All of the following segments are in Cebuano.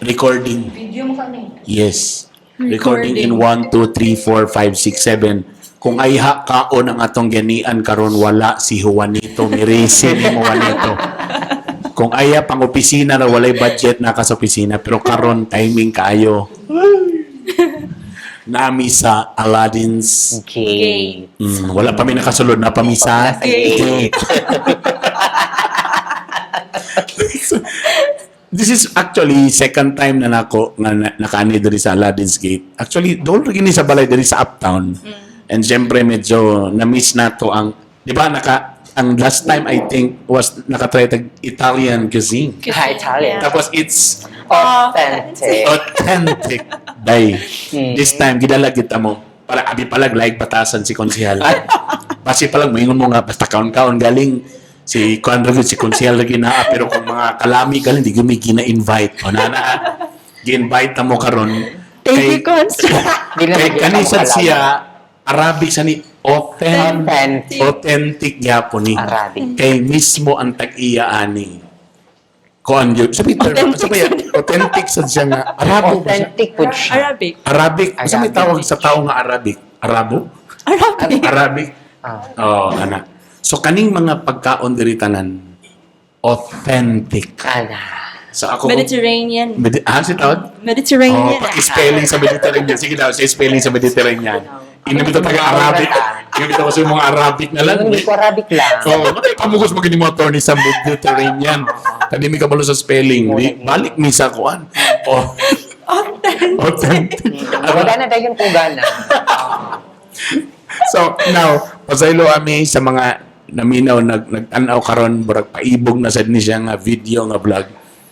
Recording. Video mo kami. Yes. Recording in 1, 2, 3, 4, 5, 6, 7. Kung ayha kaon ang atong ganian karon, wala si Juanito. Mirisi ni mo, Juanito. Kung aya pang opisina na walay budget na ka sa opisina, pero karon timing kaayo. Nami sa Aladdin's. Okay. Wala pa mi nakasulod na pa mi sa Gate. gate. This is actually second time na nako nga nakaani diri sa Aladdin's Gate. Actually, doon rin sa balay diri sa Uptown. And siyempre medyo na-miss na to ang, 'di ba, naka ang last time I think was nakatry tag Italian cuisine. Hi, Italian. Tapos it's Authentic. Authentic day. This time gidala kita mo para abi palag like batasan si konsehal. Basi palag moingon mo nga basta kaon-kaon galing si kuan ra gyud, si konsehal ra gyud naa, pero kung mga kalami galing di gyud mi gina-invite. O na na gi-invite na mo karon. Thank you, Cons. Di na Kay magyud kani ako sad kalami. siya Arabic sa ni authentic Authentic. Authentic gyapon ni. Arabic. Kay mismo ang tag-iya ani. Kuan gyud. Sabi term, Authentic sabi authentic sad siya nga Arabo ba siya? Authentic po siya. Arabic. Arabic. Unsa may Arabic. tawag sa tao nga Arabic? Arabo? Arabic. Arabic. Ah. Oh, ana. So kaning mga pagkaon diri tanan authentic. Ana. So ako Mediterranean. Ah, si tawag? Mediterranean. Oh, paki-spelling sa Mediterranean. Sige daw, sa spelling sa Mediterranean. Inamit taga Arabic. Inamit ako sa mga Arabic na lang. Hindi ko Arabic lang. Oh, madali pamugos mo gini mo attorney sa Mediterranean. Tadi mi kabalo sa spelling. Di, balik mi sa kuan. Oh, Authentic. Authentic. Wala na dayon po gana. So, now, pasaylo ami sa mga naminaw nagtan-aw karon, murag paibog na sad ni siya nga video nga vlog.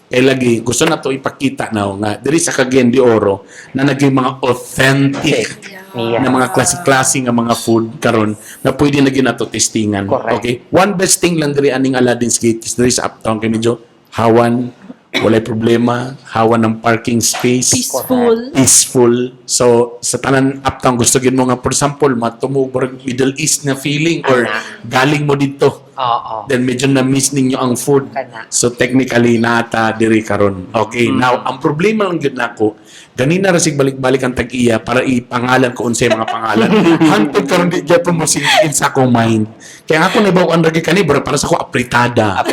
Kay lagi gusto na to ipakita now nga diri sa Cagayan de Oro na naging mga authentic na mga klase-klase nga mga food karon na pwede na ginato testingan. Correct. Okay? One best thing lang diri aning Aladdin's Gate is diri sa Uptown kay medyo hawan, walay problema, hawan ng parking space, Peaceful. Peaceful. So, sa tanan Uptown, gusto gid mo nga, for example, matumo murag Middle East na feeling or Ana. Galing mo dito. Oo. Then medyo na-miss ninyo ang food. Kana. So technically nata diri karon. Okay, now ang problema lang gyud nako, ganina ra sig balik-balik ang tag-iya para ipangalan ko unsay mga pangalan. Hantod karon di gyapon mo singin sa akong mind. Kaya ako nabaw-an ra gyud kani bro, para sa ako apritada.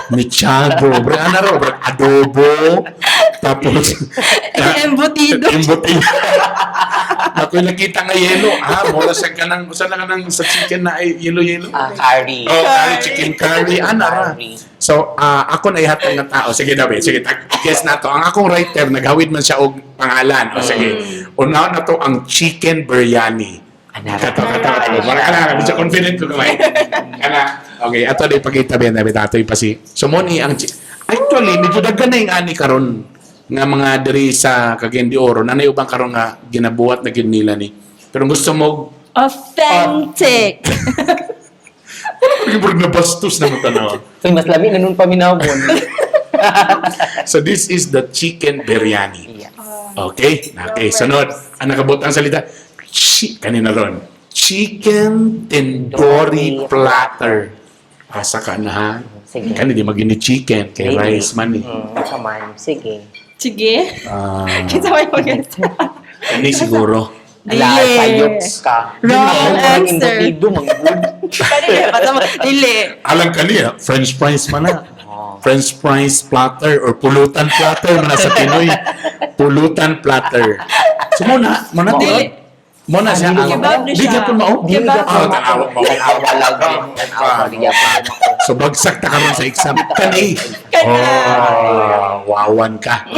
Mechado, bro, ana ro, bro, adobo. Tapos Embutido. Embutido. Ako nakita nga yelo. Ah, mura sa kanang usa na kanang sa chicken na ay yelo-yelo. Ah, curry. Oh, curry, chicken curry. Ana ra. Curry. So, ako na ihatag nga tao. Sige daw, eh. Sige, guess na to. Ang akong writer, naghawid man siya og pangalan. O sige. Una na to ang chicken biryani. Ana ra. Kato, kato, kato. Para kana, medyo confident ko kamay. Kana. Okay, ato na ipakita ba nabi tato ipasi. So mo ni ang actually medyo daghan na yung ani karon nga mga diri sa Cagayan de Oro nanay ubang karon nga ginabuhat na gyud nila ni. Pero gusto mo Authentic. murag na bastos na mo tanaw. Uy, mas lami na nun paminawon. So this is the chicken biryani. Yes. Okay? Okay, sunod. Ang nakabot ang salita, kanina ron. Chicken tandoori platter. Asa ka na ha? Sige. Kani di magini chicken, kay Maybe. rice man eh. Come on. Sige. Sige. Ah, Kita mo yung mag kani siguro. Ala, Dili. sayop ka. Wrong answer. Embutido, manggod. Dili, basta mo. Dili. Alam kani ah, French fries man na. Oh. French fries platter or pulutan platter man na sa Pinoy. Pulutan platter. So muna, muna Dili. Muna siya ang Kebab na Di siya. gyapon mao. Kebab. Ah, tanawa mao. Tanawa lang din. Tanawa, di gyapon mao. So bagsak ta karon sa exam. Kani. Kana. Oh, wawan ka.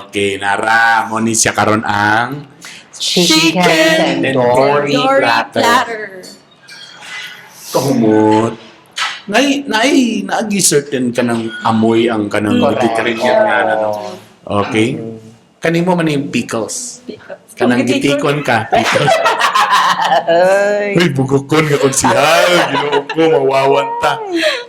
Okay, nara mo ni siya karon ang Chicken tandoori Dory platter. platter. Kahumot. Nay nay naagi certain kanang amoy ang kanang Correct. Mediterranean nga ano. Okay. Kanimo man yung pickles. Kanang gitikon ka, pickles. Ay. Uy, bugokon nga konsihal. Ginoo ko, mawawan ta.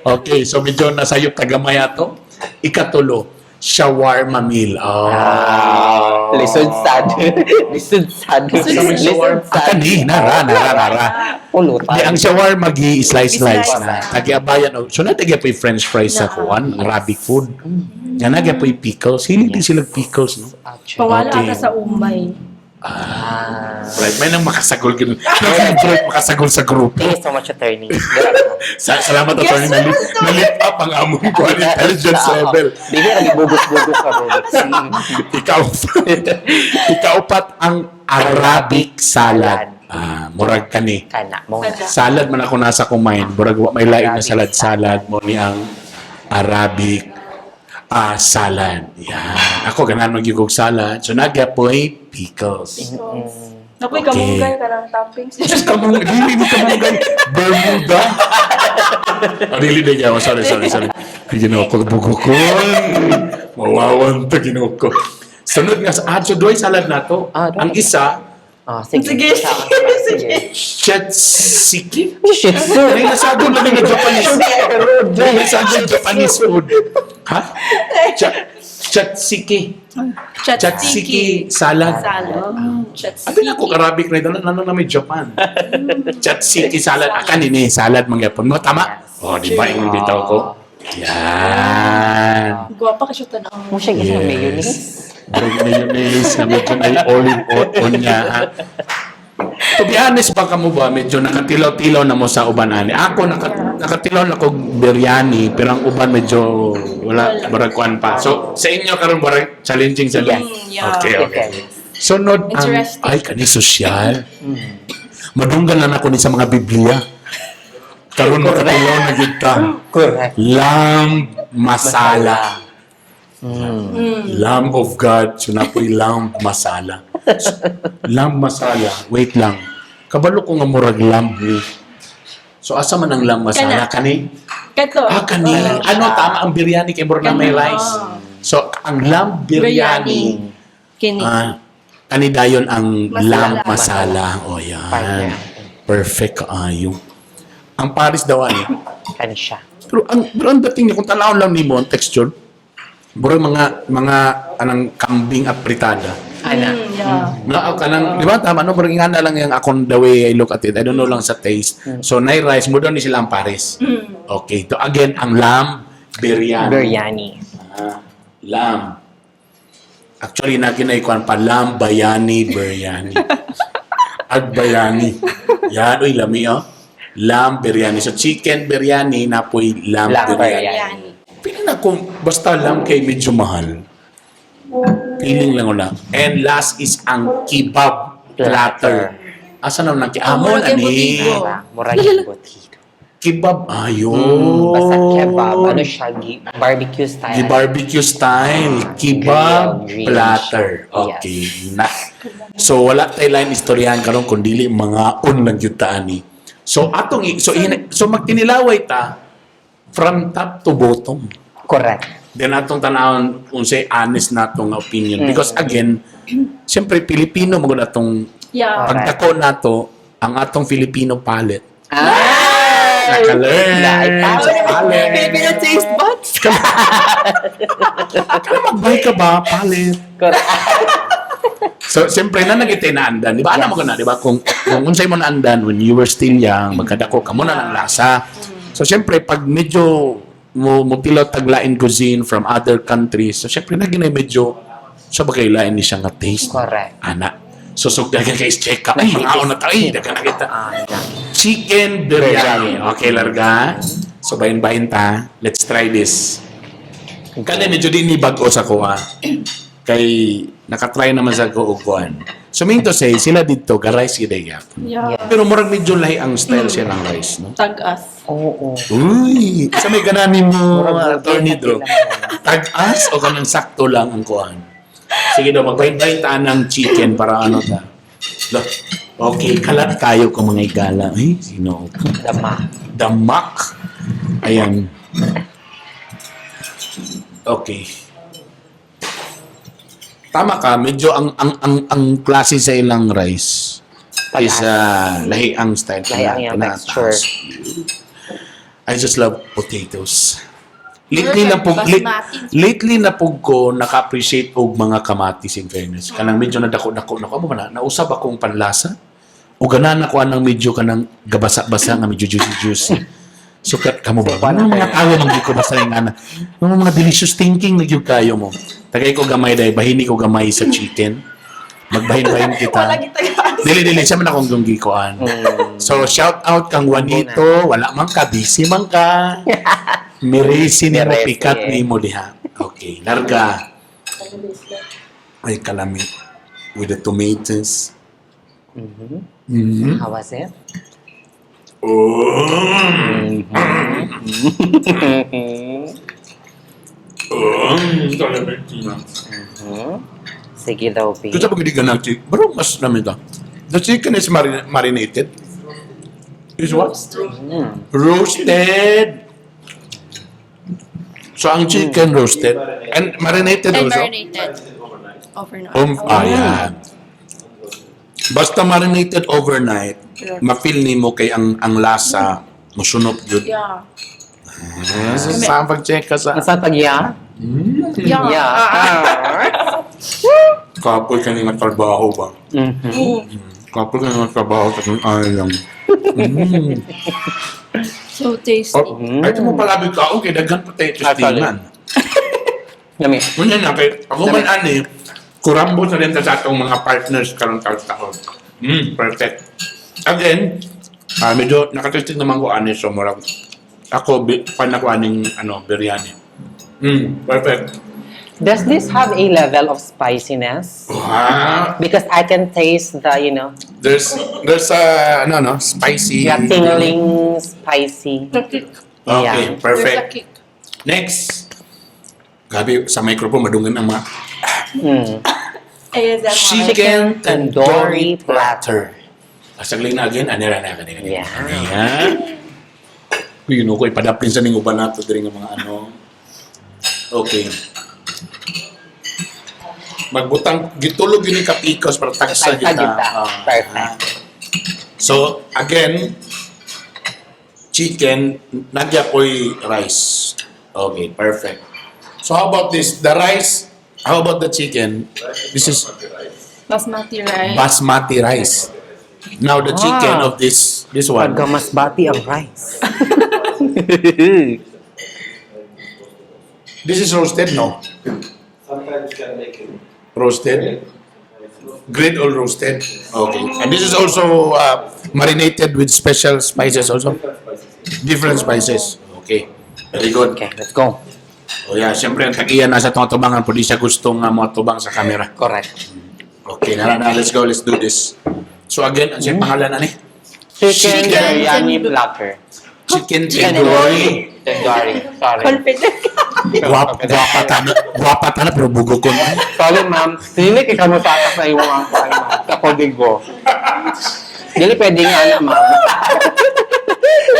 Okay, so medyo nasayop tagamay ato. Ikatulo, shawarma meal. Oh. Lisod sad. Lisod sad. Lisod Sa may Lisod shawarma. sad. Ah, kani, nara, nara, nara. Pulutan. Di, ang shawarma gi slice Slice na. na. Tagiabayan og. So na tagi french fries sa Na. kuan, Arabic food. Nga na gyapon pickles. Hilig din sila pickles, no? Actually. Pawala Okay. ata sa umay. Ah. Right, may nang makasagol gid. Nang makasagol sa grupo. Thank you so much, attorney. Salamat, attorney. Yes, Na-lift up ang among kuan intelligence level. Di ba nagibugos-bugos ka ron? Ikaw, ikaupat ang Arabic salad. Ah, murag kani. Kana mo na. Kana. Salad man ako nasa kumain. Murag wa may lain na Arabic salad salad mo ni ang Arabic salad. Yan. Ako ganahan magyugog og salad. So nagyapoy pickles. Napoy Okay. kamunggay ka ng toppings. Diyos ka mong, dili mo kamunggay. Bermuda. Oh, dili na yawa. Sorry, sorry, sorry. Ay, Ginoo ko, bugokon. Mawawan to, Ginoo ko. Sunod nga, so doy salad na to. Ah, doy. Ang isa, Ah, sige. Sige, sige, sige. Shetsiki? Shit, sir. May nasagol na nga Japanese. May nasagol Japanese food. Ha? Chatsiki. Chatsiki salad. Salad. Chatsiki. Abi na ko Arabic na ito. Ano na may Japan? Chatsiki salad. Akan ini salad mangyapon mo. Tama? Oh, di ba? Ingon bitaw ko. Yan. Guwapa ka siya tanaw. Mo siya isang Yes. mayonnaise. Murag mayonnaise na medyo na olive oil niya. Ha? To be honest, baka mo ba, medyo nakatilaw-tilaw na mo sa uban ani. Ako, nakatilaw na kog biryani, pero ang uban medyo wala, barag kuan pa. So, sa inyo karon barag challenging sa Yes. Yeah. Okay. Yes. Sunod ang, Interesting. ay, kani sosyal. Madunggan lang ako ni sa mga Biblia. Karon makatilaw na gid ta. Correct. Lamb masala. Lamb of God. So napoy lamb masala. So, lamb masala. Wait lang. Kabalo ko nga murag lamb ni. So asa man ang lamb masala? Kani? Kato. Ah, kani. Oo. Ano, tama ang biryani kay murag na may Kani, rice. oo. So ang lamb biryani. Kini. Ah, kani dayon ang Masala. lamb masala. O yan. Partner. Perfect kaayo. Ang Paris daw ani. Kani siya. Pero ang dating niya, kung tanawon lang nimo ang texture, bro, mga anang kambing apritada. Ana. Yeah. Na kanang, di ba tama no, parang ingana lang yung akong the way I look at it. I don't know lang sa taste. So nay rice mo doon ni sila ang Paris. Okay, to again ang lamb biryani. Biryani. Ah, lamb. Actually na kinaikuan pa lamb bayani biryani. Agbayani. Yan, uy, lami oh. Lamb biryani. So chicken biryani napoy lamb, Lamb biryani. biryani. Feeling na kung basta lang kay medyo mahal. Feeling lang wala. And last is ang kebab platter. Asa naman ang Ah, amon murag yung ani? butigo. Diba? Murag yung butido. Kebab ayo. Basta kebab. Ano siya? Barbecue style. The barbecue style kebab Grilled, grilled. platter. Okay na. So wala tay line istoryahan karon kun dili mga on lang gyud ta ani. So atong so magtinilaway ta from top to bottom. Correct. Then atong tanawon unsay honest natong nga opinion because again, siyempre Pilipino mo gud atong pagdako nato ang atong Filipino palate. Ah! Naka-learn Ay, sa palate. Filipino taste buds. Kaya magbay ka ba palate? Correct. So, siyempre na nagitay naandan. Di ba? Alam mo ka na, di ba? Kung unsay mo naandan when you were still young, magkadako ka mo na ng lasa. So, siyempre, pag medyo mo tilaw taglain cuisine from other countries, so, siyempre, na ginay medyo sa bagay lain ni siya nga taste. Correct. Ana. So, so dagan kay check ka. Ay, mga na tayo. Dagan na kita. Chicken biryani. Okay, larga. So, bayin-bayin ta. Let's try this. Kani medyo din ni bago sa kuha. Kay nakatry naman sa ko og kuan. So mean to say, sila dito ga-rice gid ay gyapon. Yeah. Pero murag medyo lahi ang style siya ng rice, no? Tag-as. Oo. Uy, sa may ganani mo, Murag Attorney lagi Drew. lang mo. Tag-as o kanang sakto lang ang kuan? Sige daw, magbahin-bahin ta ng chicken para ano ta. Lo, okay, kalat kayo ko mga igala. Ay, sino ko? Dama. Damak. Ayan. Okay. Tama ka, medyo ang klase sa ilang rice is lahi ang style. Lahi ang iyang Tinataas. texture. I just love potatoes. Lately na po Basmati. Lately na pug ko naka-appreciate og mga kamatis, in fairness. Kanang medyo nadako-dako na ko amo man na nausab akong panlasa. O ganahan ako anang medyo kanang gabasa-basa nga medyo juicy juicy. So kamo ba? Ano mga tawo man gyud ko basta yung ana. Mga delicious thinking na gyud kayo mo. Tagay ko gamay dai, bahini ko gamay sa chicken. Magbahin-bahin kita. Wala kita. Dili dili siya man akong gunggikoan. So shout out kang Juanito, wala man ka, busy man ka. Mirisi ni mo Miresi. pikat ni mo diha. Okay, larga. Ay kalami with the tomatoes. How was it? Oh. Sige daw, Pi. Kasi pag hindi ka nag pero mas namin ta. The chicken is marinated. Is what? Roasted. So ang chicken roasted and marinated And also. marinated. Overnight. Ayan. Basta marinated overnight, ma-feel nimo kay ang lasa mosunop jud. Yeah. Ah, sa pag-check ka sa Nasa tagya? Yeah. Yeah. Kapoy ka nga trabaho ba? Kapoy ka nga trabaho sa kung lang. So tasty. Oh, ay, mo palabi ka, okay, daghan potatoes Actually. din man. Lami. Ngunyan na, kay, ako man ani, kurambo sa rin ta sa atong mga partners karong taon-taon. Perfect. Again, medyo nakatesting naman ko ani, so murag, ako, fan ako aning, ano, biryani. Perfect. Does this have a level of spiciness? Wow. Because I can taste the There's a, ano, no, spicy. Yeah, tingling spicy. The kick. Okay, Yeah. There's a perfect. kick. Next. Gabi, sa microphone, madunggan ang mga ASMR. Chicken tandoori tandoori platter. Asagling na again, anira na kanina. Yeah. Ayan. Uy, yun ko, ipadapin sa ning uban nato diri nga mga ano. Okay. Magbutang, gitulog yun ni kapikos para tagsa Tagsa kita. kita. Ah. Perfect. So, again, chicken, nagya po'y rice. Okay, perfect. So, how about this? The rice, how about the chicken? This is Basmati rice. Basmati rice. Now, the chicken Ah. of this one. Pagkamasbati ang rice. This is roasted, no? Sometimes you can make it. Roasted? Grilled or roasted? Okay. And this is also marinated with special spices also? Different spices. Different spices. Okay. Very good. Okay, let's go. Oh yeah, siyempre ang tag-iya nasa itong atubangan, pwede siya gustong mga tubang sa camera. Correct. Okay, na na, let's go, let's do this. So again, ang siyang pangalan ani? Chicken Chicken biryani platter. Chicken tandoori. Tandoori. Sorry. Confident ka. Guwapa tana, guwapa tana pero bugo ko. Sorry, ma'am. Dili kay kamo sa sa imong ang kuan, ma'am. Sa kodigo. Dili pwede nga na, ma'am.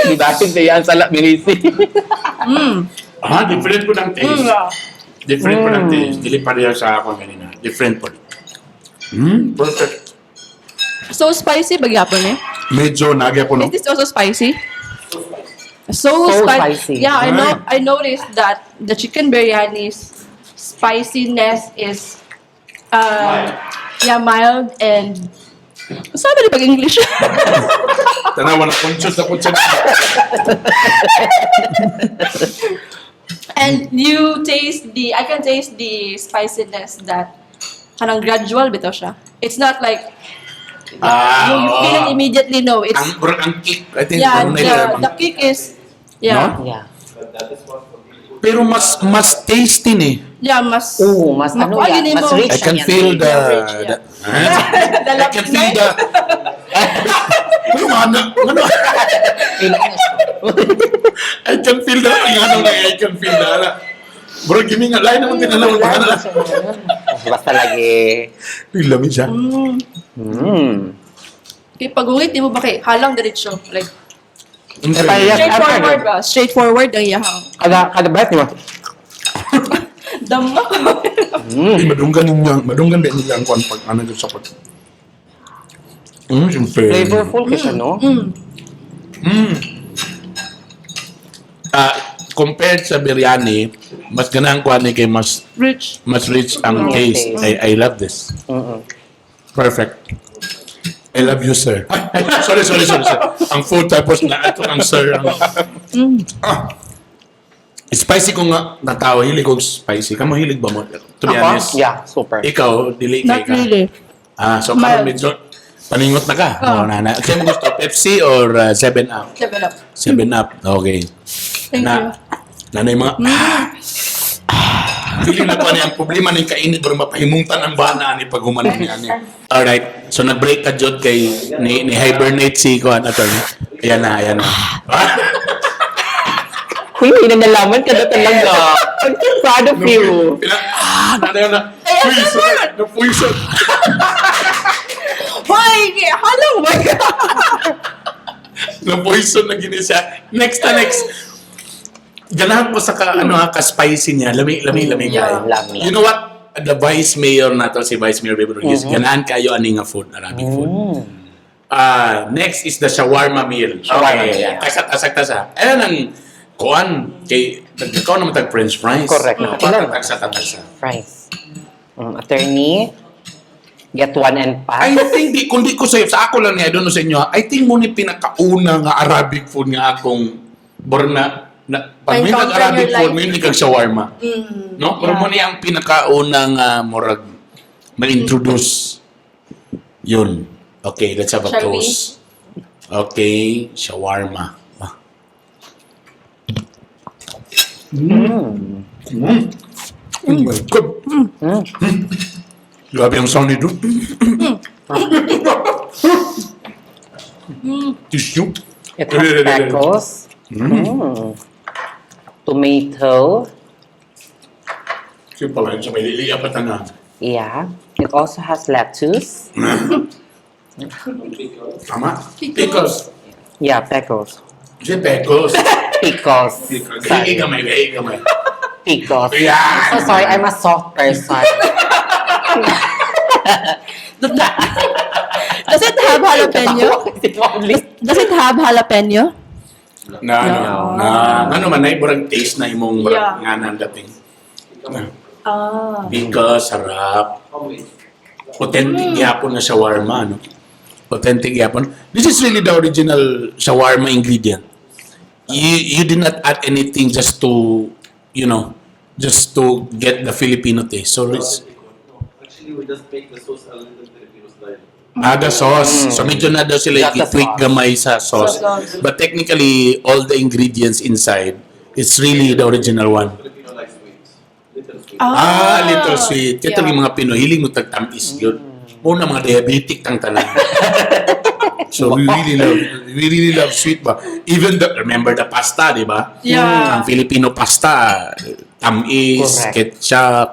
Di ba? Hindi yan sa birisi. Ah, different po ng taste. Different po ng taste. Dili pareho sa ako kanina. Different po. Perfect. So spicy ba gyapon eh? Medyo nagya po no. Is this also spicy? So, So spicy. Yeah, I know. I noticed that the chicken biryani's spiciness is, yeah, mild and. Sabi ni pag English. Tanawa na conscious na po siya. And you taste the I can taste the spiciness that kanang gradual bitaw siya. It's not like you oo. didn't immediately know. It's Ang murag ang kick. I think yeah, ano na yun, the kick is yeah. No? Yeah. But that is what for people. Pero mas tasty ni. Yeah, mas Oo, mas ano Makuha yan, yun mas mo. rich. I can feel the, Yeah, the The I can feel the ano nga na ano I can feel the ang ano na I can feel the ala. Bro, gimi nga lain naman tinanaw pa na. Basta lagi. Uy, lami siya. Kay pag-uwi, di mo ba kay halang diretso? Like, Okay. Yes, straightforward after. ba? Straightforward ang iyahang. Kada bite mo. Dama ko. Ay, madunggan ninyo, madunggan din nila ang kuwan pag ano dyan sa pag. Siyempre. Flavorful kasi, no? Ah, Compared sa biryani, mas ganahan ko ani kay mas Rich. Mas rich ang taste. Taste. I love this. Perfect. I love you, sir. Ay, sorry, sorry, sorry, sir. Ang food tapos na ito ang sir. Ang, ah. Spicy ko nga na tao. Hilig ko spicy. Kamo hilig ba mo? To be Ako? honest. Yeah, super. Ikaw, dili kay Not ka. really. Ah, so karon Mild. medyo paningot na ka. Oh, na, na. Kaya mo gusto, Pepsi or 7 Up? 7 Up. 7 Up. Okay. Thank na, you. Nanay mga, feeling na ko ani ang problema ni kainit pero mapahimungtan ang bana ani pag human ni ani. Alright. So nag-break ka jud kay ni hibernate si kuan attorney. Ayan na, ayan na. Uy, may nalaman ka na talaga. I'm so proud of you. Ah, nanay na. Ay, ano Poison, na poison. Hoy! Hello! My God! Na poison na gini siya. Next na next. Ganahan ko sa ka, ano ha, ka-spicy niya. Lami, lami, lami Yeah. kayo. Lami. You know what? The vice mayor nato si Vice Mayor Baby Rodriguez, ganahan kayo ani nga food, Arabic food. Ah, next is the shawarma meal. Shawarma Okay. meal. Tasa, tasa, tasa. Ayan ang kuan kay nagkaon naman tag french fries. Correct. Ilan? Tagsa, tagsa. Fries. Attorney, get one and pass. I think di kung di ko sa ako lang niya, I don't know sa inyo. Ha, I think mo ni pinakauna nga Arabic food nga akong borna na pag may Na-encounter Arabic your food, life. may kag shawarma. No? Pero mo ni ang pinakauna nga murag ma-introduce. Yun. Okay, let's have a Shall we? toast. Okay, shawarma. Ah. Oh my God. Grabe ang sound nito. Tissue. It has pickles. Tomato. Simple lang siya, may liliya pa tanan. Yeah. It also has lettuce. Tama? Pickles. Yeah, pickles. Si pickles. Pickles. Pickles. Sorry. Gamay, gamay, gamay. Pickles. Yeah. I'm so sorry. I'm a soft person. Does it have jalapeno? Does it have jalapeno? Na ano, na ano man ay murag taste na imong murag nga nang dating. Ah. Pickles, sarap. Authentic gyapon na shawarma, no? Authentic gyapon. This is really the original shawarma ingredient. You did not add anything just to get the Filipino taste. So it's Actually, we just make the sauce a little Filipino style. Ah, the sauce. So medyo na daw sila Just the i-tweak sauce. gamay sa sauce. Sa sauce. But technically, all the ingredients inside, it's really the original one. Filipino like sweet. Little sweet. Ah, little sweet. Kaya Yeah. yeah. mga Pinoy, hiling mo tagtamis yun. Muna mga diabetic tang tanan. So we really love sweet ba? Even the, remember the pasta, di ba? Yeah. Ang Filipino pasta, tamis, Correct. ketchup,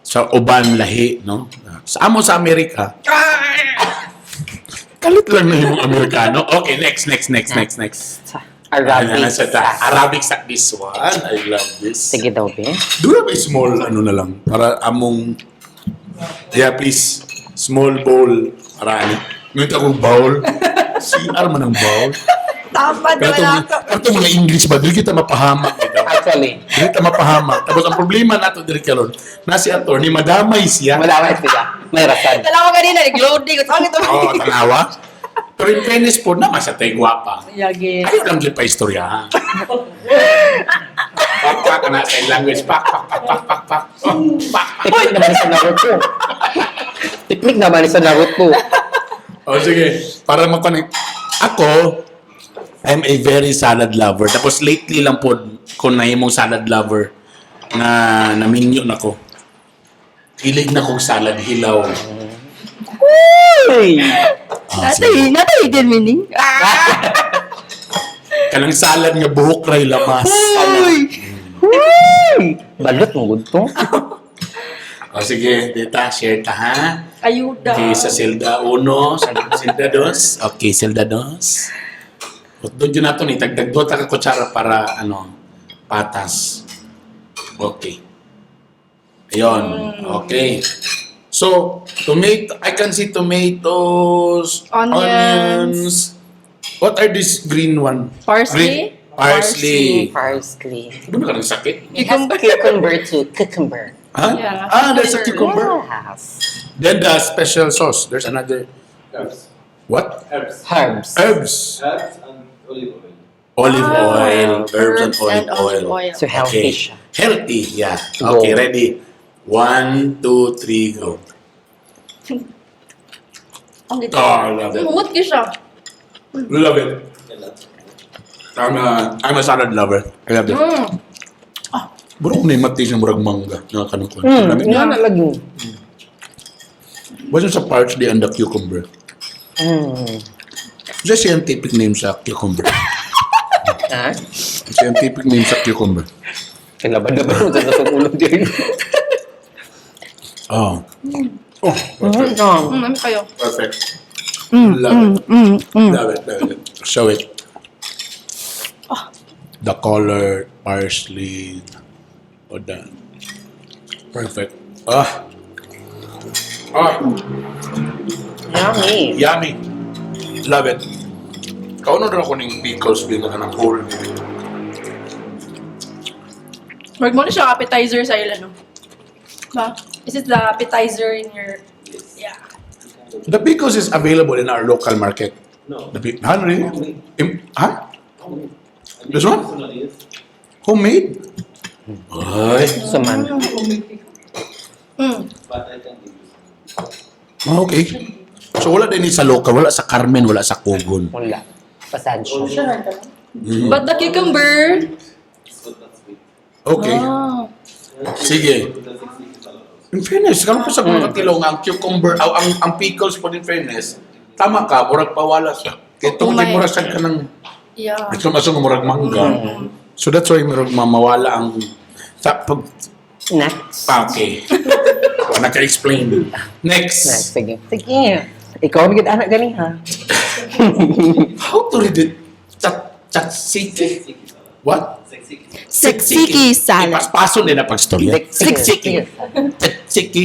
sa uban lahi, no? Sa amo sa Amerika, kalit lang na yung Amerikano. Okay, next, next, next, next, next. Arabic. Ano, Arabic sa this one. I love this. Sige daw, be. Do you have a small ano na lang para among. Yeah, please. Small bowl para ano. Ngayon akong bowl. CR man ang bowl. Tama Pero itong mga English ba, dili kita mapahamak bitaw. Actually, Dili kita mapahamak. Tapos ang problema nato diri karon, na si attorney madamay siya. madamay sila. May rasan. Dalawa kanina, nag-loading. Saan ito? Oo, tanawa. Pero in fairness po, naman sa tayo pa. Yagi. Ayaw lang pa istorya. Ha? Pak, pak, na sa language. Pak, pak, pak, pak, pak, pak. Oh, pak. Teknik naman sa Naruto. Teknik naman sa Naruto. Oh, sige. Para makonect. Ako, I'm a very salad lover. Tapos lately lang po, kung nahimong salad lover, na naminyo na ko. Hilig na kong salad hilaw. Uy! Ah, sige. Natay, natay din meaning. Ah! Kanang salad nga buhok ray lamas. Uy! Uy! Balot mo gud to. O sige, dita, share ta ha. Ayuda. Okay, sa Zelda 1, sa Zelda 2. Okay, Zelda 2. Doon yun nato ni tagdag duha ta ka kutsara para ano, patas. Okay. Ayun. Okay. So, tomato, I can see tomatoes, Onions. onions. What are these green one? Parsley? Green, Parsley. Parsley. Ano ka ng sakit? It has cucumber too. Cucumber. Huh? Yeah. Ah, there's a cucumber. Yes. Then the special sauce. There's another. Herbs. What? Herbs. Herbs. Herbs. Herbs and olive oil. Olive oil. Herbs and and olive oil. So healthy Okay. siya. Healthy, yeah. Go. Okay, ready. One, two, three, go. Ang ganda. Oh, I love it. Mungot siya. Love it. I'm a salad lover. I love it. Bro, kung mati siya murag mangga. Nakakanong ko. Nga na lagi. What's yung sa parsley and the cucumber? What's the scientific name sa cucumber? Ha? Scientific name sa cucumber. Kailaban-laban mo sa ulo din. Oh. Oh, perfect. Nami kayo. Perfect. Love it. Love it, love it. Show it. The color, parsley, o the... Perfect. Ah. Ah, Yummy. Yummy. Love it. Kauno rin ako ng pickles din na ng whole. Murag mo na siya appetizer sa ila, no? Ba? Is it the appetizer in your... Yes. Yeah. The pickles is available in our local market. No. The huh, really? Homemade. Huh? Homemade. I mean, This one? personally, yes. Homemade? Ay. Suman. But I can give you some. Ah, okay. So wala din sa local, wala sa Carmen, wala sa Cogon. Wala. Pasensya. But the cucumber... It's good, not sweet. Okay. Ah. Sige. The tzatziki salad also. In fairness, karon pa sa mga katilong ang cucumber, aw, ang pickles po in fairness, tama ka, murag pawala siya. Kaya tungod Oh my. murag siya ka ng, ito masong murag mangga. So that's why murag mamawala ang, sa pag, Next. ah, okay. Wala ka-explain. Next. Next. Sige. Sige. Ikaw ang anak gani ha. How to read it? Tzatziki. Tzatziki salad. What? Tzatziki salad. Tzatziki salad. Ipaspaso din na pagstorya. Tzatziki. Tzatziki.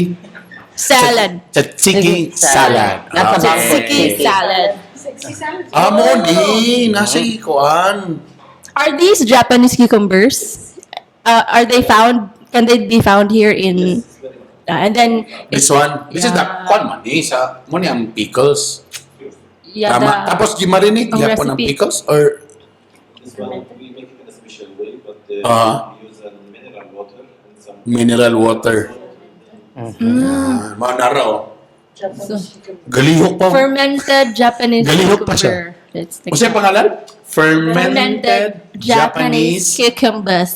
Salad. Tzatziki salad. Nasa Ah, bangko. Tzatziki salad. Ah, mo di. Nasa ikuan. Are these Japanese cucumbers? Are they found? Can they be found here in? Yes, it's very good. And then This one. This is the Yeah. kuan man eh. Sa, mo ni ang pickles. Yeah, Tama. the, Tapos gimarinate ang gyapon ang recipe. pickles or This one, we make it in a special way, but we use mineral water and some mineral water. Ah, mao na raw. Galihok pa. Fermented Japanese Galihok pa siya. cucumber. Let's take Unsay pangalan? fermented Fermented Japanese Japanese cucumbers.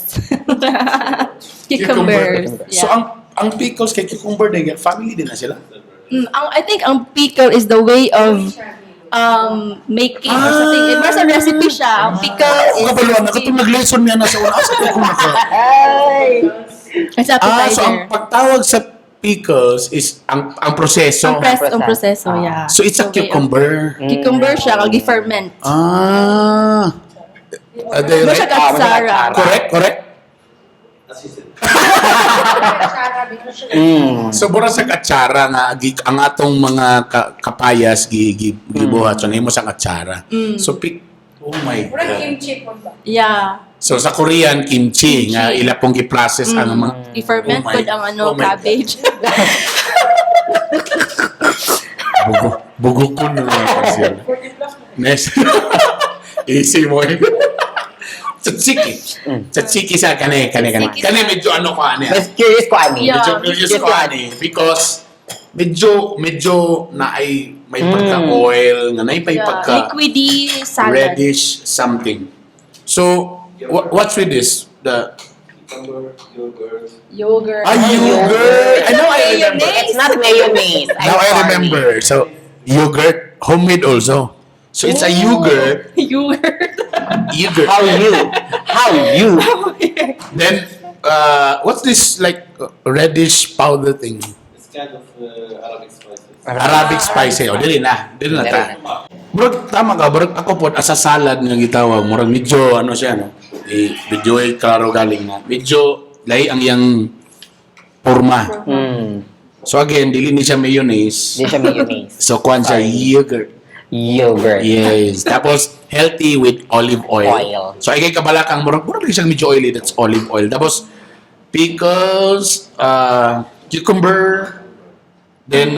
Cucumbers. So Yeah. ang pickles kay cucumber din family din na sila. I think ang pickle is the way of making or something. It was a recipe siya. Ang pickle Oo is ka ba na katong nag-lesson niya na sa una asa ko naka. Ay! It's Ah, appetizer. so ang pagtawag sa pickles is ang proseso. Ang proseso, Ah. yeah. So it's a The way of- cucumber. Cucumber siya, kag ferment. Ah. Are they Mo right? siya katsara. Correct, correct. As you said. So mura sa katsara nga ang atong mga kapayas gi, gi, gibuhat so nahimo sa katsara. So pick. Oh my Murag God. kimchi po ba? Yeah. So sa Korean kimchi, nga ila pong gi-process ang mga I-ferment Oh my- pod ang ano, oh my God. cabbage. Bugo, bugo ko na lang kasi. Next. Easy mo eh. Tzatziki. Tzatziki sa kane, kane, kane. Tzatziki Kane sa- medyo ano ko ani. Mas curious ko ani. Yeah. Medyo curious ko ani because medyo na ay may pagka-oil, nga na may Yeah. pagka Liquidy salad. reddish something. So, what's with this? The Cucumber, yogurt. Yogurt. Ah, yogurt. I know I remember. Mayonnaise. It's not mayonnaise. I'm Now I sorry. remember. So, yogurt, homemade also. So it's a yogurt, Yogurt. Yogurt. How you? How you? Then, what's this like reddish powder thing? It's kind of Arabic spices. Arabic spice eh. O, dili na. Dili na ta. Murag, tama ka. Murag ako po, asa salad nga gitawag. Murag medyo, ano siya, no? Eh, medyo eh, klaro galing na. Medyo, lahi ang iyang forma. So again, dili ni siya mayonnaise. Hindi siya mayonnaise. So, kuan siya, Sorry. yogurt. Yogurt. Yes. Tapos, healthy with olive oil. Oil. So, ay kay kabalakang, murag, murag lang siyang medyo oily. That's olive oil. Tapos, pickles, cucumber, then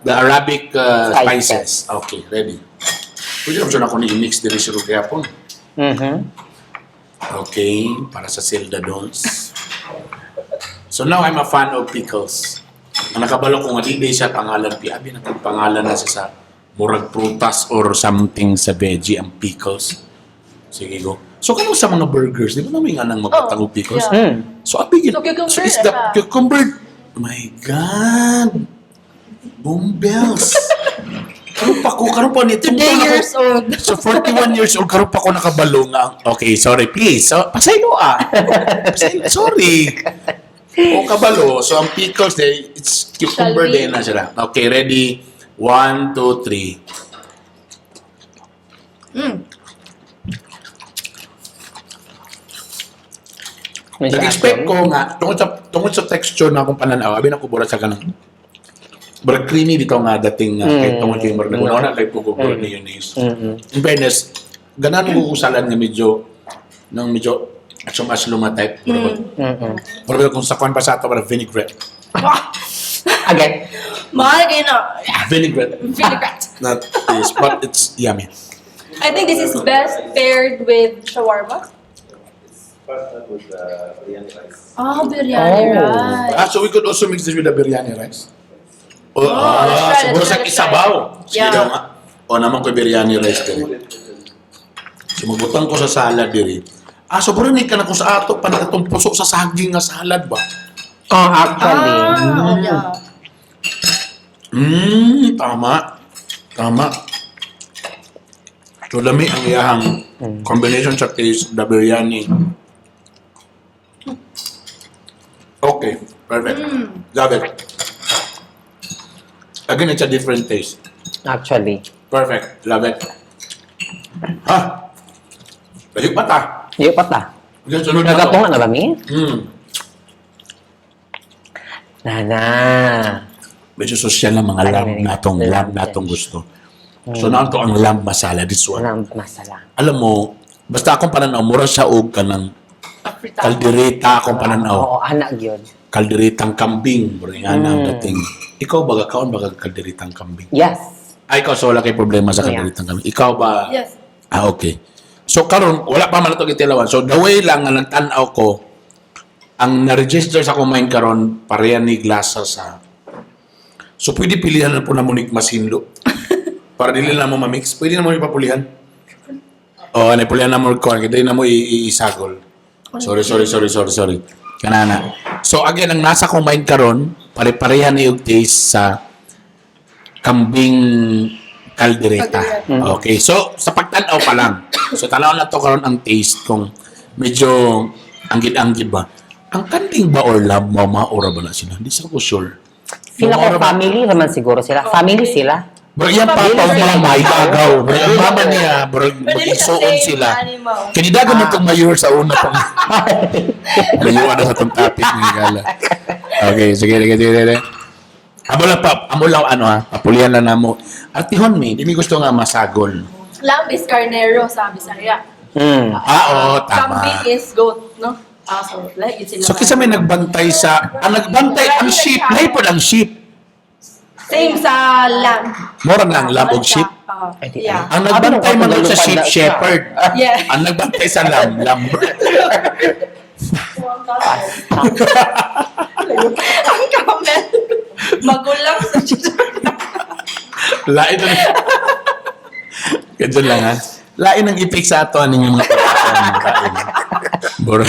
the Arabic Spices. spices. Okay, ready. Pwede naman siya na ako ni-mix diri sa gyapon. Okay, para sa Zelda dolls. So now I'm a fan of pickles. Ang nakabalo ko nga di siya pangalan piabi na pangalan na siya sa murag prutas or something sa veggie ang pickles. Sige go. So kano sa mga burgers, di ba namin nga nang magkatang og pickles? Oh, yeah. So abi So, cucumber So is the na siya. cucumber. My God. Boom bells. Karon pa ko, karon pa ni Today years old. So 41 years old karon pa ko nakabalo nga. Okay, sorry please. So pasaylo ah. Pasaylo, sorry. O kabalo. So ang pickles eh, it's cucumber Shall we? din na sila. Okay, ready? 1, 2, 3. May Nag-expect atom. ko nga tungod sa texture na akong pananaw, abi na ko bura sa kanang murag creamy bitaw nga dating nga kay tungod kay murag mm. Na kay ko murag mayonnaise. In fairness, ganahan ko usalan nga medyo nang medyo aslum nga type. Murag murag kung sa kwan pa sa ato para vinaigrette. Again. Mahal kayo na. Vinaigrette. Vinaigrette. Not is, but it's yummy. I think this is best paired with shawarma. It's partnered with the biryani rice. Ah, biryani Oh. rice. Ah, so we could also mix this with the biryani rice. Oh, Oh, let's ah, try, so let's murag try, sa let's try. isabaw. Sige Yeah. daw nga. O naman ko biryani rice diri. So magbutang ko sa salad diri. Ah, so puro ni ka na ko sa ato pa nakatong puso sa saging nga salad ba? Oh, actually. Ah, oh, yeah. Tama. Tama. So lami ang iyahang combination sa taste the biryani. Okay, perfect. Love it. Again, it's a different taste. Actually. Perfect. Love it. Ha? Layo pa ta. Iyo pa ta. Again, sunod na to. Nagatunga na ba mi? Nana. Medyo sosyal na mga Ano lamb yun? natong lamb Lamb natong dish. gusto. So naon to ang lamb masala this one. Lamb masala. Alam mo, basta akong pananaw, mura siya og kanang Afrita. kaldereta akong pananaw. Oo, anak yun. Kalderetang kambing, mura nga na ang dating. Ikaw ba kaon ba kag kalderetang kambing? Yes. Ay, ikaw so wala kay problema sa Yeah. kalderetang kambing. Ikaw ba? Yes. Ah, okay. So karon wala pa man ato gitilawan. So the way lang nga nagtan-aw ko ang na-register sa akong mind karon pareha ni glasa sa. So pwede pilihan na po na mo ni masinlo. Para dili na mo ma-mix. Pwede na mo ipapulihan. Oo, oh, napulihan na mo ko. Kaya na mo isagol. Sorry, sorry, sorry, sorry, sorry. Kanana. So again, ang nasa akong mind karon, pare-pareha ni og taste sa kambing kaldereta. Okay. So, sa pagtanaw pa lang. So, tanaw na to karon ang taste kung medyo anggid-anggid ba. Ang kanding ba or love mo, maura ba na sila? Hindi sa ko sure. Sila ko Maura ba? family naman siguro sila. Family sila. Bro, yan papa Dili o sila mama, ikaw. igagaw. Bro, ang mama niya, bro, Pero dili siya mag-isuon same sila. animal. Kinidagan mo itong mayor sa una pa. Layuan na sa itong topic ni Gala. Okay, sige, sige, sige, sige. Amo lang pa, amo lang ano ha, papulihan lang namo. Artihon mi, di mi gusto nga masagol. Lamb is carnero sa Bisaya. Ah, oo, tama. Kambing is goat, no? Ah, so like yun sila. So kisa may nagbantay sa, ang nagbantay, ang sheep, lahi ang sheep. Same sa lamb. Mura na ang lamb og sheep. Ah, Ay, di yeah. Ang nagbantay man sa sheep, Ano, shepherd. Yeah. Ang nagbantay sa lamb, lumber. Ang comment. Magulang sa Lain na. Ganyan lang ha. Lain ang ipik sa ato aning mga pagkain. Lain. Bro,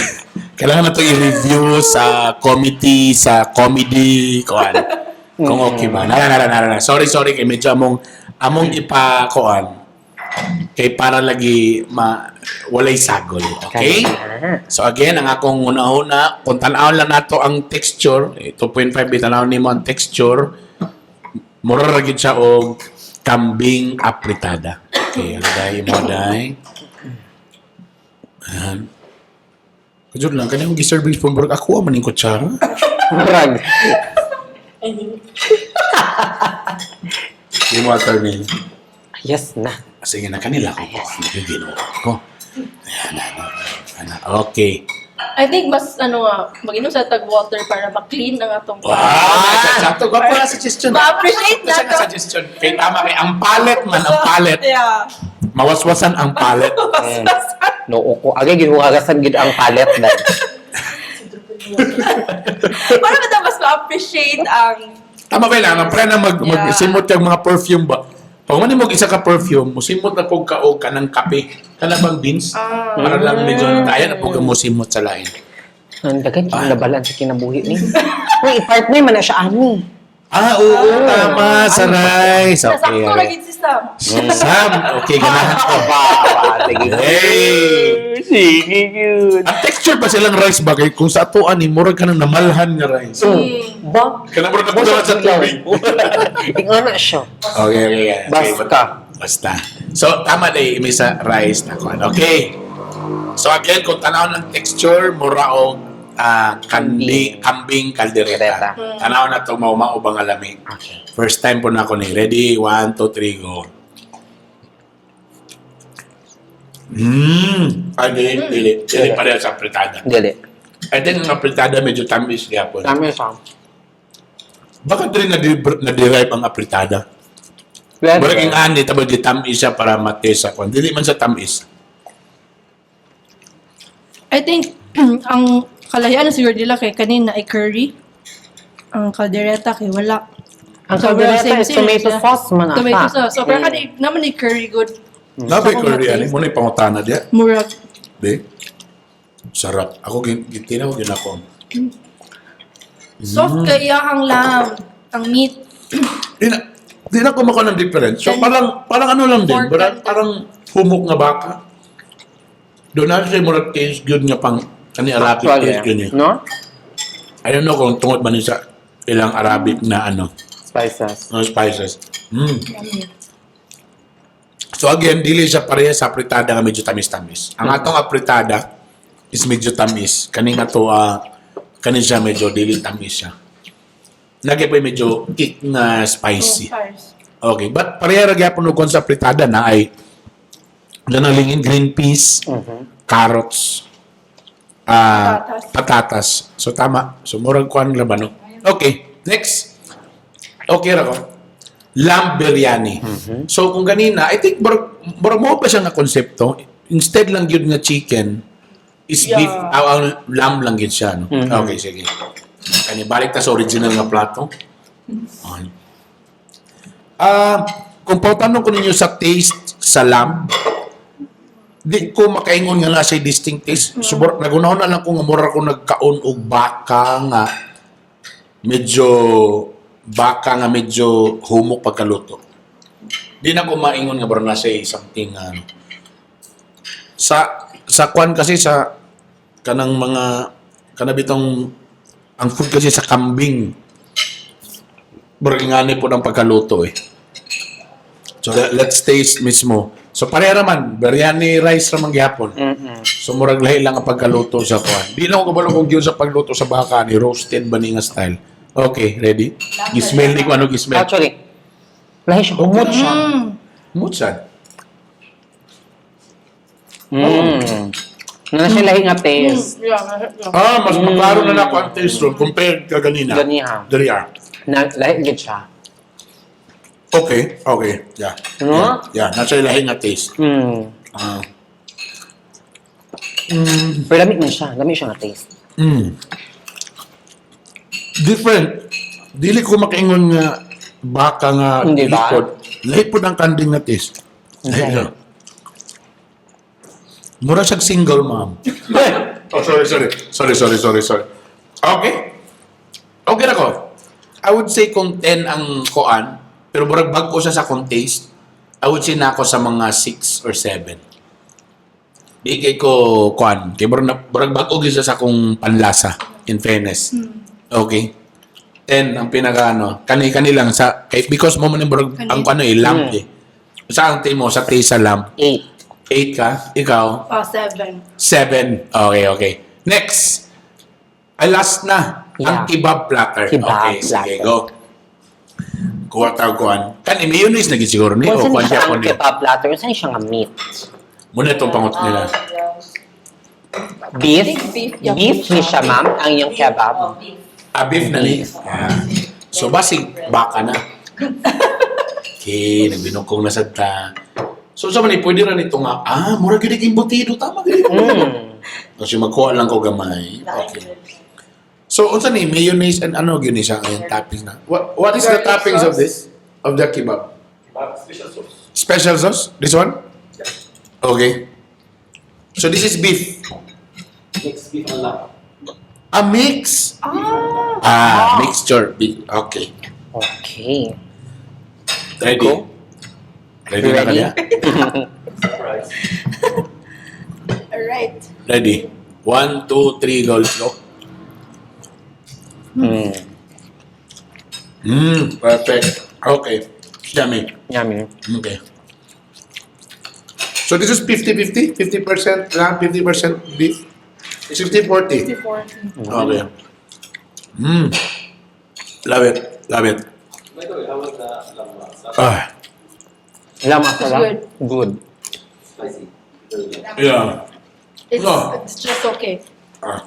kailangan na to i-review sa committee, sa comedy, kuan. Kung okay ba. Nara, nara, nara, nara. Sorry, sorry. Kay medyo among ipa, kuan. Kay para lagi ma, walay sagol. Okay? So again, ang akong una-una, kung tan-awon lang nato ang texture, eh, 2.5 bitanaw nimo ang texture, mura ra gyud siya og kambing apritada. Okay, ang day mo day. Ayan. Kajud lang, kanyang gi-serving spoon, murag ako man ning kutsara. Murag. Yung water ni. Yes na. Sige na kanila ko. Yes. Ano Ginoo ko. Ayan, ano, ano. Okay. I think mas ano nga, mag-inom sa tag water para ma-clean ang atong Wow! Sakto. Gwapo na suggestion. Ma-appreciate na Sakto to. suggestion. Kay tama kay ang palate man, ang palate. Yeah. Mawaswasan ang palate. Noo ko. Agay, ginuhagasan gid ang palate na. Para ba daw mas ma-appreciate ang Tama ba lang? Ang pre na magsimot yung mga perfume ba? Pag man mo isa ka perfume, musimot na pug ka og kanang kape. Kana bang beans? Ah. Para lang medyo kaya na pug ka musimot sa lain. Ang daghan kang nabalan sa kinabuhi ni. Uy, i-partner man na siya ani. Ah, oo, tama. Sa rice. Okay. Nasakto Okay. lagi si Sam. Sam, okay, ganahan ko. Ba, ba, sige. Hey! Sige, yun. Ang texture ba silang rice ba? Kay kung sa atoan ni murag ka ng namalhan nga rice. Ba? Kana murag nakudalan sa tubig. Ingon na siya. Okay. Basta. Basta. So, tama na eh, may sa rice na kuan. Okay. So again, kung tanaw ng texture, mura og kandi, kambing kaldereta. Kaldereta. Tanaw na ito, maumao bang alami. Okay. First time po na ako ni. Ready? One, two, three, go. Ay, dili, dili. Dili pareho sa apritada. Dili. I think ang apritada medyo tamis gyapon. Dami siya. Bakit rin na-derive ang apritada? Murag yung ani, tapos di tamis siya para matesa ko. Dili man sa tamis. I think ang kalayaan na siguro nila kay kanina ay curry. Ang kaldereta kay wala. Ang So, kaldereta same is same tomato siya. sauce man ata. Tomato sauce. So, pero kani naman ni curry good. Napay Ako curry, nga ani. taste. Muna ipangutana diya. Murag. Di? Sarap. Ako, gitinaw, ginako. Soft kay ang lamb, ang meat. Di na kumakain ng difference. So, Then, parang ano lang din. pork Parang, and- parang humok nga baka. Doon na siya murag taste good nga pang kani Arabic Actually, taste good niya. no? I don't know kung tungod man yun sa ilang Arabic na ano, Spices. no spices. Yummy. So again, dili siya pareha sa apritada nga medyo tamis-tamis. Ang atong apritada is medyo tamis. Kani nga to kani siya medyo dili tamis siya. Lagi pa yung medyo kick na spicy. Oh, spice. Okay, but pareha ra gyapon og kon sa apritada na ay lanalingin green peas, carrots, Patatas. patatas. So tama. So murag kuan ra ba no? Okay, next. Okay ra ko. Lamb biryani. So kung ganina, I think murag mo pa siya nga konsepto. Instead lang gyud nga chicken is beef, ang lamb lang gyud siya no. Okay, sige. Kani balik ta sa original nga plato. Okay. Kung pautanong ko ninyo sa taste sa lamb, di ko makaingon nga na siya distinct taste. So, nagunahon na lang ko nga mura ko nagkaon og baka nga medyo humok pagkaluto. Di na ko maingon nga mura na siya something ano. Sa kwan kasi sa kanang mga kanabitong ang food kasi sa kambing murag ngani po ng pagkaluto eh. So let's taste mismo. So pareha raman, biryani rice raman gihapon. So murag lahi lang ang pagkaluto sa kuan. Di lang ako kabalo kung gyud sa pagluto sa baka ni roasted ba ni nga style. Okay, ready? Gismell ni ko ano gismell. Actually, lahi siya. Humot siya. Mutsan. Ano siya lahi nga taste. Yeah. Ah, mas maklaro na nako ang taste ron compared ka ganina. Ganiha. Diri ah. Na, lahi gid siya. Okay. Yeah. No? Yeah, nasa lahi nga taste. Ah. Pero lami man siya. Lami siya nga taste. Different. Dili ko makaingon nga baka nga Hindi ba? likod. Lahi po ng kanding nga taste. Lahi Okay. na. Mura siyang single mom. Oh, sorry, sorry. Sorry, sorry, sorry, sorry. Okay. Okay na ko. I would say kung 10 ang koan, pero murag bag-o siya sa kong taste, I would say na ako sa mga 6 or 7. Di kay ko koan. Kay murag, murag bag-o gyud siya sa akong panlasa, in fairness. Okay. 10 ang pinaka ano, kani kani lang sa kay because mo man yung murag ang ano eh lamb eh. Sa ang mo sa taste sa lamb. 8. 8 ka, ikaw Oh, 7. 7. Okay. Next. Ay, last na. Ang Yeah. kebab platter. Kebab Okay, sige, platter. go. Kuha tawag kuhan. Kan mayonnaise na gid siguro ni Kung o saan kuan siya siya ang kun ni. kebab platter, saan siya nga meat? Muna itong pangot nila. Beef? Think beef, yeah. Beef ni siya, ma'am, ang iyong kebab. Ah, beef na ni. Ah. So basig baka na. Okay, nagbinukong na sad ta. So sa man ni pwede ra nito nga ah mura gyud ang embutido, tama gyud. Kasi magkuha lang ko gamay. Okay. So unsa ni mayonnaise and ano gyud ni siya ang toppings na? What is the Garlic toppings of sauce. this? Of the kebab? Kebab special sauce. Special sauce? This one? Okay. So this is beef. Mixed beef and lamb. A mix. Ah. Ah, mixture. Beef. Okay. Okay. Ready? Go. Ready na Ready? kaya? Surprise. Alright. Ready. One, two, three, go. Let's go. Perfect. Okay. Yummy. Yummy. Okay. So this is 50-50? 50% lamb, 50% beef? 60-40? 54. Okay. Love it. Love it. By the way, how was the lamb? Salad? Ah, Lamb It's masala? good. Good. Spicy. Very good. Yeah. It's, No. it's just okay. Ah,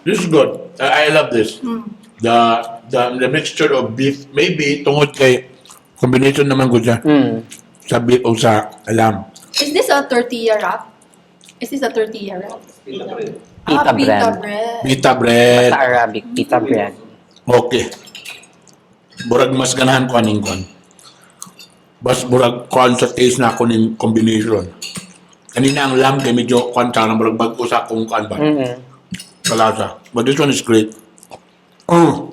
this is good. I love this. The mixture of beef, maybe tungod kay combination naman ko siya sa beef o sa lamb. Is this a tortilla wrap? Is this a tortilla wrap? Pita bread. Pita Ah, pita bread. bread. Pita bread. Sa Arabic, pita bread. Okay. Burag mas ganahan ko aning kwan. Bas burag kwan sa taste na ako ning combination. Kanina ang lamb kay medyo kwan sa murag bag-o sa akong kwan ba. Kalasa. But this one is great. Oh.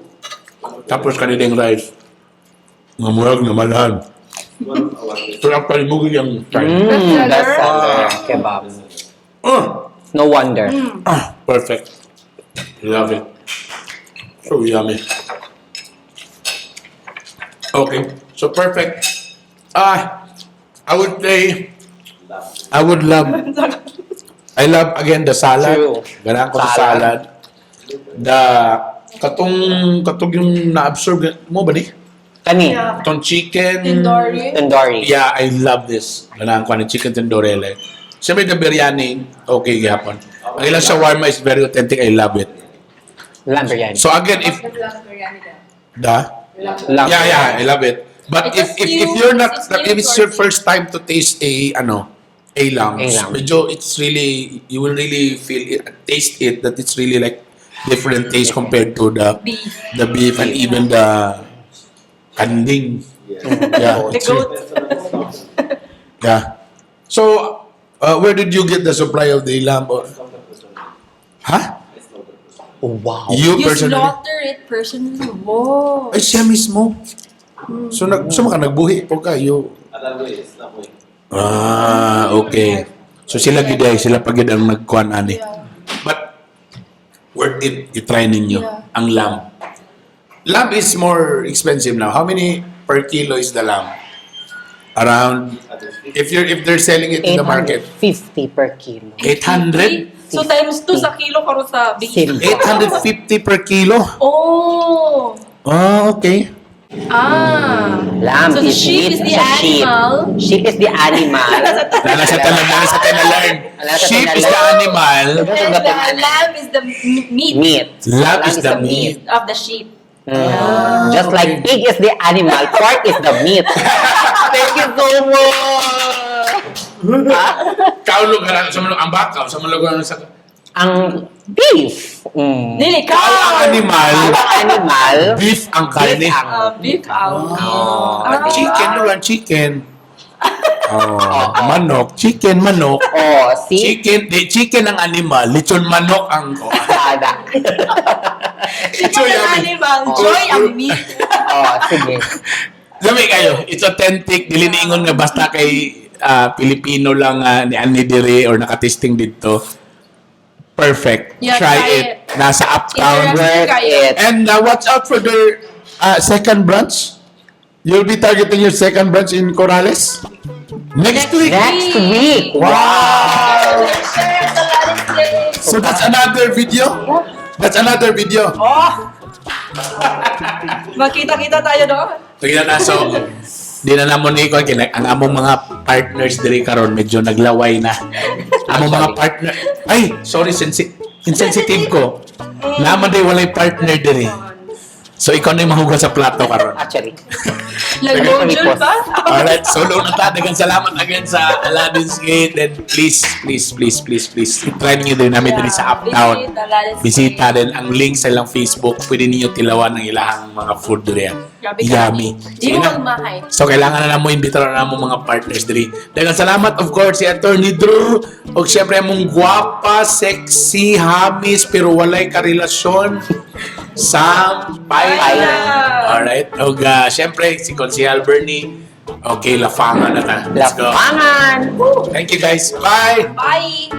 Tapos kanina yung rice. Nga murag na malahan. One of our So actually mo yung time. Bestseller. Bestseller kebab. Oh. No wonder. Ah, perfect. Love it. So yummy. Okay, so perfect. Ah, I would say lamb. I would love. I love again the salad. True. Ganahan ko sa Salad. salad. The katong katong yung na-absorb mo ba ni? Kani, Yeah. Katong chicken Tandoori. tandoori. Yeah, I love this. Ganahan ko ni chicken tandoori. Like. Siyempre, the biryani, okay gihapon. Ang ilang shawarma is very authentic. I love it. Lamb biryani. So again, if the Lamb. yeah, I love it. But It's if a if new- you're not it's a if new it's your sorting. first time to taste a ano a lamb, A lamb. medyo it's really you will really feel it, taste it that it's really like different taste compared to the Beef. the beef and even the kanding. Yeah. Yeah, The it's goat. Yeah. So, where did you get the supply of the lamb? Or, Slaughter personally. huh? I slaughter personally. Oh, wow. You You personally? slaughter it personally. Whoa. Ay, siya mismo. So, nag, so maka nagbuhi po ka. You, Other way, Islam way. Ah, okay. So sila gid ay, sila pa gid ang nagkuan ani. Yeah. But worth it i-try ninyo ang lamb. Lamb is more expensive now. How many per kilo is the lamb? Around if they're selling it in the market, 850 per kilo. 800. So times 2 sa kilo karon sa beef. Simple. 850 per kilo. Oh. Ah, okay. Ah. Lamb So the is sheep meat is the sa sheep. animal. Sheep is the animal. Nana sa tanan, nana sa tanan. Nana sa Sheep is the tanan. animal. And the lamb is the meat Meat. Lamb is the meat. of the sheep. Just like pig is the animal, pork is the meat. Thank you so much. Kaulo ka sa mga ang bakaw sa mga lugar sa Ang beef. Dili Cow ang cow. animal, Ang animal, beef ang karne. beef ang Beef ang Oh, Ah. chicken, no, chicken. Oh, manok, chicken, manok. Oh, see? Chicken, di, chicken ang animal, lechon manok ang Sada. Chicken So ang yummy. animal, joy ang meat. Oh, sige. Lami kayo, it's authentic, dili niingon nga basta kay Pilipino lang ni ani diri or nakatesting dito. Perfect. Yeah, try, try it. it. Nasa Uptown. Interesting Worth kayo. it. And watch out for their second branch. You'll be targeting your second branch in Corrales next week. Next week. Wow! Share the latest So that's another video. That's another video. Oh! Makita-kita tayo doon. Sige na, so, di na namo ni ko kay ang among mga partners diri karon medyo naglaway na. Among mga partner, ay, sorry, insensitive ko. Naman day walay partner diri. So ikaw na yung mahugas sa plato karon. Actually. Nag-module pa? Alright, so na ta. Daghang salamat again sa Aladdin's Gate. And please, please, please, please, please, try niyo din namin diri sa Uptown. Visit Aladdin's Bisita Gate. din ang link sa ilang Facebook. Pwede ninyo tilawan ang ilahang mga food diri. Grabe ka. Yummy. Di Sige mo na. magmahay. So kailangan na namo imbitaran na mo mga partners diri. Daghang salamat, of course, si Attorney Drew ug syempre among gwapa, sexy, hamis pero walay karelasyon, Sam Paila. Alright. Ug syempre si Konsehal Bernie. Okay, lafangan na ta. Let's go. Lapangan! Thank you, guys. Bye. Bye!